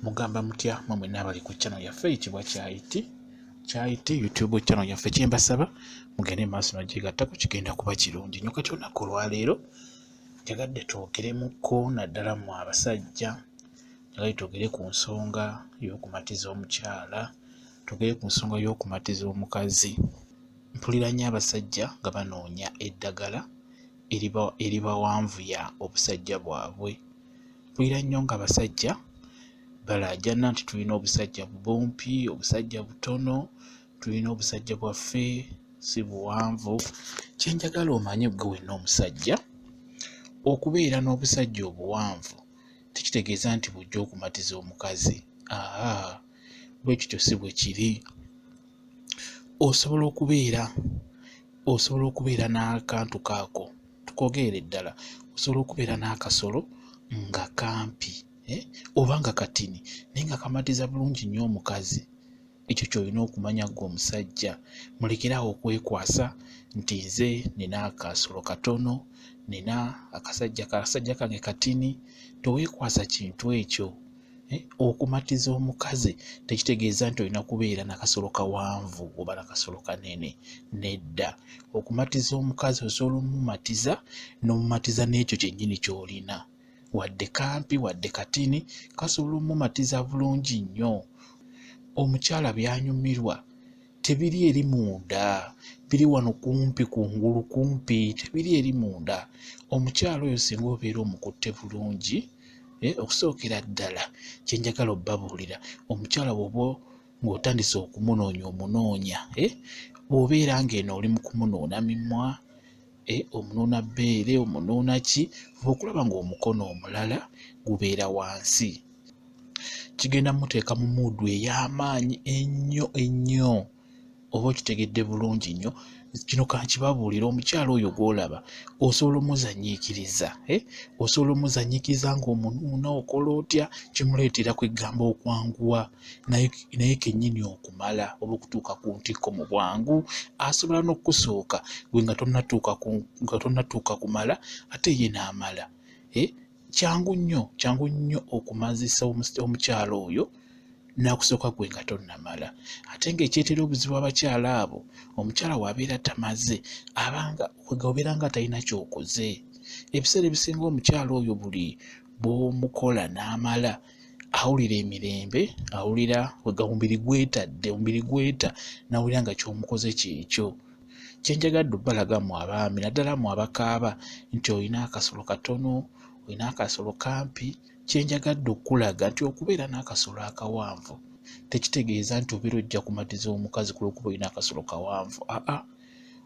Mugamba mutya mwe mwenna abali ku channel yaffe eyitibwa Kyayiti Kyayiti YouTube channel yaffe, kyembasaba mugende maaso nogyegattako, kigenda kuba kirungi nnyo. Kati olunaku olwaleero njagadde twogeremukko naddala mmwe abasajja, njagadde twogere ku nsonga y'okumatiza omukyala, twogere ku nsonga y'okumatiza omukazi. Mpulira nnyo abasajja nga banoonya eddagala eribawanvuya obusajja bwabwe. Mpulira nnyo nga abasajja balaajana nti tulina obusajja bumpi, obusajja butono, tulina obusajja bwaffe si buwanvu. Kye njagala omanye ggwe wenna omusajja, okubeera n'obusajja obuwanvu tekitegeeza nti bw'ojja okumatiza omukazi. Aa, bwe kityo si bwe kiri. Osobola okubeera n'akantu kaako, tukoogerere ddala, osobola okubeera n'akasolo nga kampi oba nga katini naye nga kamatiza bulungi nnyo omukazi. Ekyo ky'olina okumanya ggwe omusajja. Mulekere awo okwekwasa nti nze nina akasolo katono, nina akasajja kange katini. Teweekwasa kintu ekyo. Okumatiza omukazi tekitegeeza nti olina kubeera nakasolo kawanvu oba nakasolo kanene, nedda. Okumatiza omukazi osobola omumatiza n'omumatiza n'ekyo kyennyini ky'olina, wadde kampi wadde katini, kasobola omumatiza bulungi nnyo. Omukyala by'anyumirwa tebiri eri munda, biri wano kumpi kungulu kumpi, tebiri eri munda. Omukyala oyo singa obeera omukutte bulungi, okusookera ddala kye njagala obbabuulira, omukyala bw'oba ng'otandise okumunoonya omunoonya, bw'obeera ng'eno oli mu kumunuuna mimwa, omunuuna bbeere, omunuuna ki, fuba okulaba ng'omukono omulala gubeera wansi. Kigenda mmuteeka mu mood ey'amaanyi ennyo ennyo, oba okitegedde bulungi nnyo. Kino kankibabuulire, omukyala oyo gw'olaba osobola omuzannyiikiriza, osobola omuzannyiikiriza ng'omunuuna, okola otya, kimuleetera kwegamba okwanguwa naye kennyini okumala oba okutuuka ku ntikko mu bwangu. Asobola n'okukusooka gwe nga tonnatuuka kumala, ate ye n'amala. Kyangu nnyo, kyangu nnyo okumazisa omukyala oyo n'akusooka gwe nga tonnamala. Ate ng'ekyetera obuzibu abakyala abo, omukyala bw'abeera tamaze abanga obeera nga talina ky'okoze. Ebiseera ebisinga omukyala oyo buli bw'omukola n'amala awulira emirembe, awulira omubiri gwetadde, omubiri gweta, n'awulira nga ky'omukoze kyekyo. Kye njagadde obbalaga mmwe abaami, naddala mmwe abakaaba nti olina akasolo katono, olina akasolo kampi, kye njagadde okukulaga nti okubeera n'akasolo akawanvu tekitegeeza nti obeera ojja kumatiza omukazi ku lw'okuba olina akasolo kawanvu. Aa,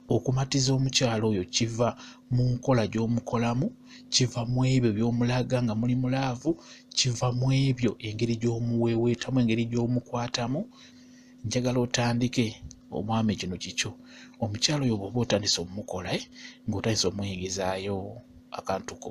okumatiza omukyala oyo kiva mu nkola gy'omukolamu, kiva mu ebyo by'omulaga nga muli mu love, kiva mu ebyo engeri gy'omuweeweetamu, engeri gy'omukwatamu. Njagala otandike, omwami, kino kikyo. Omukyala oyo bw'oba otandise ommukola, ng'otandise omuyingizaayo akantu ko,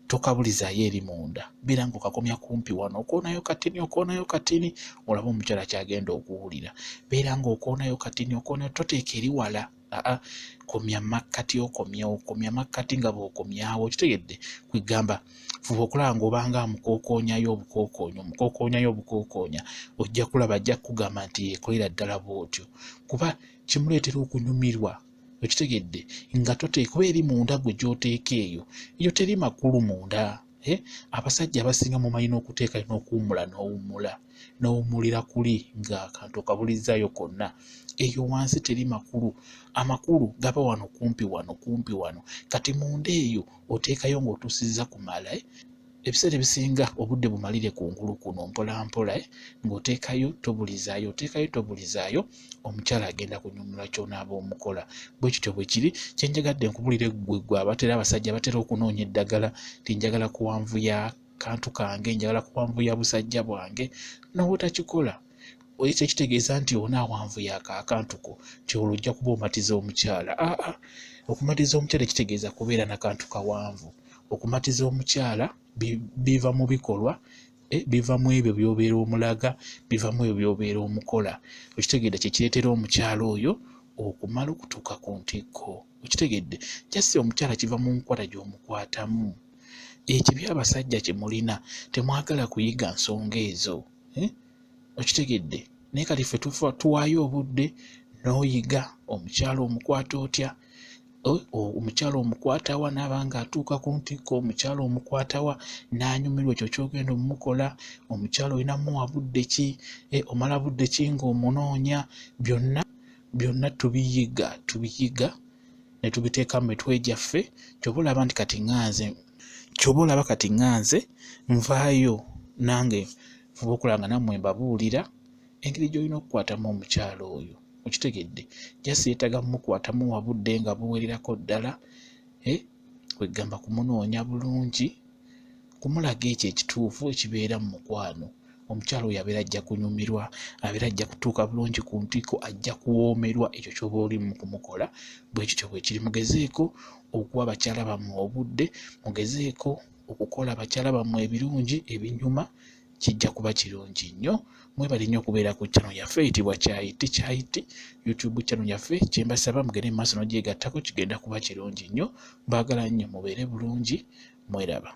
tokabulizaayo eri munda, beera ng'okakomya kumpi wano, okoonayo katini, okoonayo katini, olabe omukyala ky'agenda okuwulira. Beera ng'okoonayo katini, okoonayo, toteeka eri wala, aa, komya makkati, okomya, okomya makkati nga bw'okomyawo, okitegedde? Kwegamba fuba okulaba ng'obanga amukookoonyayo obukookoonya, omukookoonyayo obukookoonya, ojja kulaba ajja kukugamba nti yeekolera ddala bw'otyo, kuba kimuleetera okunyumirwa, okitegedde? Nga toteeka kuba eri munda gwe gy'oteeka eyo, eyo teri makulu munda. Abasajja abasinga mumanyi n'okuteekayo n'okuwummula n'owummula n'owummulira kuli ng'akantu okabulizzaayo konna, eyo wansi teri makulu. Amakulu gaba wano kumpi wano, kumpi wano. Kati munda eyo oteekayo ng'otuusizza kumala, ebiseera ebisinga obudde bumalire kungulu kuno mpola mpola, ng'oteekayo tobulizaayo, oteekayo tobulizaayo, omukyala agenda kunyumirwa ky'onaaba omukola. Bwe kityo bwe kiri. Kye njagadde nkubulire ggwe, ggwe abatera, abasajja abatera okunoonya eddagala nti njagala kuwanvuya kantu kange, njagala kuwanvuya busajja bwange, n'obutakikola ekyo kitegeeza nti onaawanvuya ako akantu ko nti olwo ojja kuba omatiza omukyala. Aa, okumatiza omukyala kitegeeza kubeera na kantu kawanvu. Okumatiza omukyala biva mu bikolwa, biva mu ebyo by'obeera omulaga, biva mu ebyo by'obeera omukola, okitegedde? Kye kireetera omukyala oyo okumala okutuuka ku ntikko, okitegedde? Just omukyala kiva mu nkwata gy'omukwatamu. Ekibi abasajja kye mulina, temwagala kuyiga nsonga ezo. Eh? Okitegedde? Naye kati ffe tufa tuwaayo obudde n'oyiga omukyala omukwata otya, omukyala omukwatawa n'aba nga atuuka ku ntikko, omukyala omukwatawa n'anyumirwa ekyo ky'ogenda omukola, omukyala olina muwa budde ki, omala budde ki ng'omunoonya, byonna byonna tubiyiga, tubiyiga ne tubiteeka mu mitwe gyaffe. Ky'oba olaba nti kati ŋŋanze, ky'oba olaba kati ŋŋanze nvaayo nange nfuba okulaba nga nammwe mbabuulira engeri gy'olina okukwatamu omukyala oyo. Okitegedde? Just yeetaaga mumukwatamu wa budde nga buwererako ddala, kwegamba kumunoonya bulungi, kumulaga ekyo ekituufu ekibeera mu mukwano. Omukyala oyo abeera ajja kunyumirwa, abeera ajja kutuuka bulungi ku ntikko, ajja kuwoomerwa ekyo ky'oba oli mu kumukola. Bwe kityo bwe kiri. Mugezeeko okuwa bakyala bammwe obudde, mugezeeko okukola bakyala bammwe ebirungi ebinyuma, kijja kuba kirungi nnyo. Mwebale nnyo okubeera ku channel yaffe eyitibwa Kyayiti Kyayiti YouTube channel yaffe. Kye mbasaba mugende mu maaso n'ogyegattako, kigenda kuba kirungi nnyo. Mbaagala nnyo, mubeere bulungi, mweraba.